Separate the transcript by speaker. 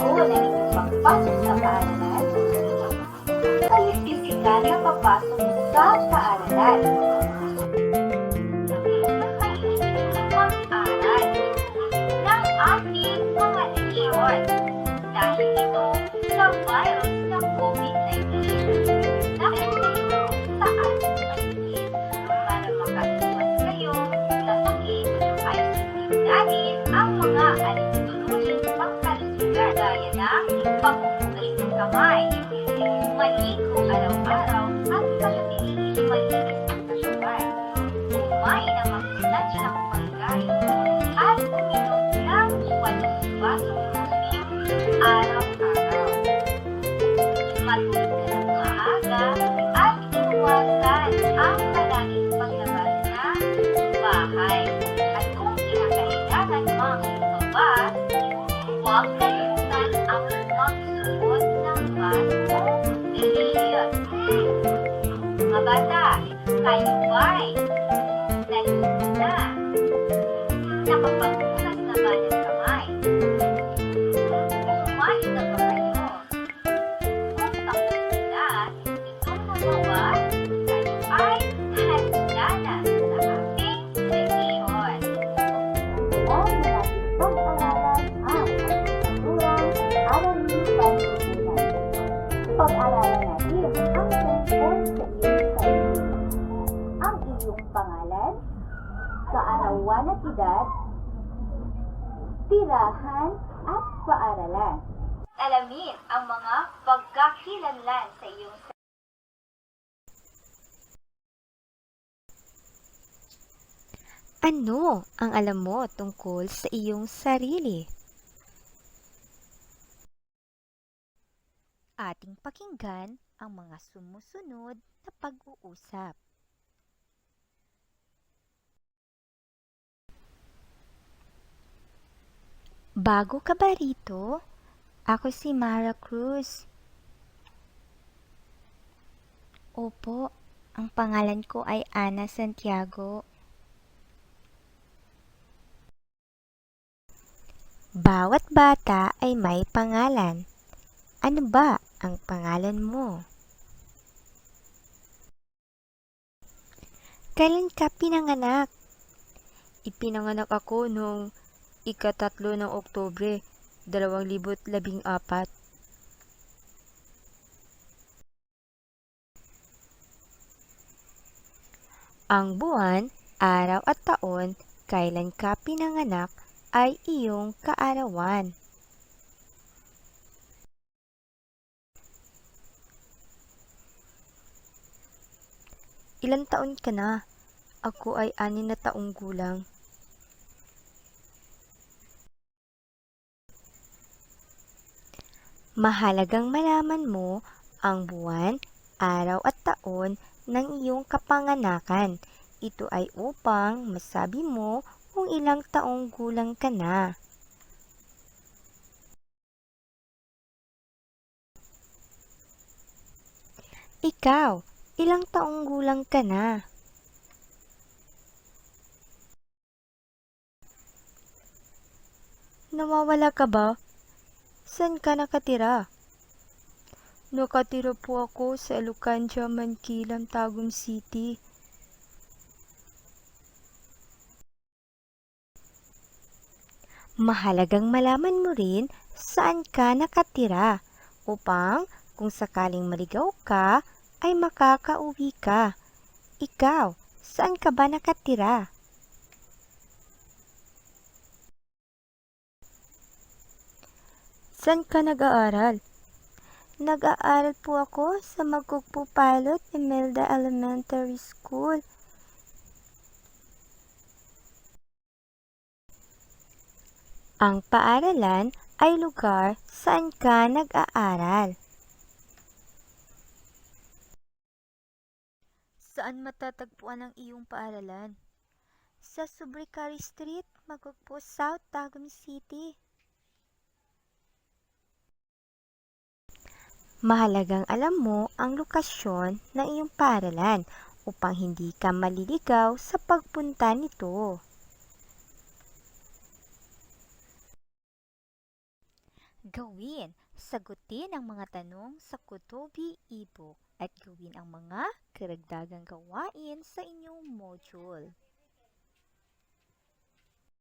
Speaker 1: ko na inyong pagpasok sa paaralan, kayo'y pisikal na papasok sa paaralan. Mag-aral ng ating mga leksyon dahil ito sa virus ng COVID-19 na ito sa ating paligid para makaiwas kayo sa sakit ay sundin ang mga alintutunin pangkalusugan gaya ng pagbubukas ng kamay, maligo araw-araw at panatiling malinis ang katawan, kumain ng masustansyang pagkain at uminom ng 8 basong tubig araw-araw. Matulog ka ng maaga at iwasan ang palaging paglabas ng bahay. At kung kinakailangan mang lumabas, huwag kalimutan ang magsuot ng mask o face. Mga bata, kayo ba'y naligo na? Nakapagbukas na ba ng kamay? Kumain na ba kayo? Kung tapos na itong magawa, kayo ay handa na sa ating leksyon. Ang ating pag-aralan ang naturang aralin panlipunan. Pag-aralan natin ang tungkol sa iyong sarili. Ang iyong pangalan, kaarawan at edad, tirahan at paaralan. Alamin ang mga pagkakilanlan sa iyong sarili.
Speaker 2: Ano ang alam mo tungkol sa iyong sarili? Ating pakinggan ang mga sumusunod na pag-uusap. Bago ka ba rito? Ako si Mara Cruz. Opo, ang pangalan ko ay Ana Santiago. Bawat bata ay may pangalan. Ano ba ang pangalan mo? Kailan ka pinanganak? Ipinanganak ako noong ika-3 ng Oktubre, 2014. Ang buwan, araw at taon kailan ka pinanganak ay iyong kaarawan. Ilang taon ka na? Ako ay 6 na taong gulang. Mahalagang malaman mo ang buwan, araw at taon ng iyong kapanganakan. Ito ay upang masabi mo kung ilang taong gulang ka na. Ikaw, ilang taong gulang ka na? Nawawala ka ba? Saan ka nakatira? Nakatira po ako sa Elucantia, Manquilam, Tagum City. Mahalagang malaman mo rin saan ka nakatira upang kung sakaling maligaw ka ay makakauwi ka. Ikaw, saan ka ba nakatira? Saan ka nag-aaral? Nag-aaral po ako sa Magugpo Pilot Imelda Elementary School. Ang paaralan ay lugar saan ka nag-aaral. Saan matatagpuan ang iyong paaralan? Sa Subricari Street, Magugpo South, Tagum City. Mahalagang alam mo ang lokasyon ng iyong paaralan upang hindi ka maliligaw sa pagpunta nito.
Speaker 3: Gawin. Sagutin ang mga tanong sa Kutobi ebook at gawin ang mga karagdagang gawain sa inyong module.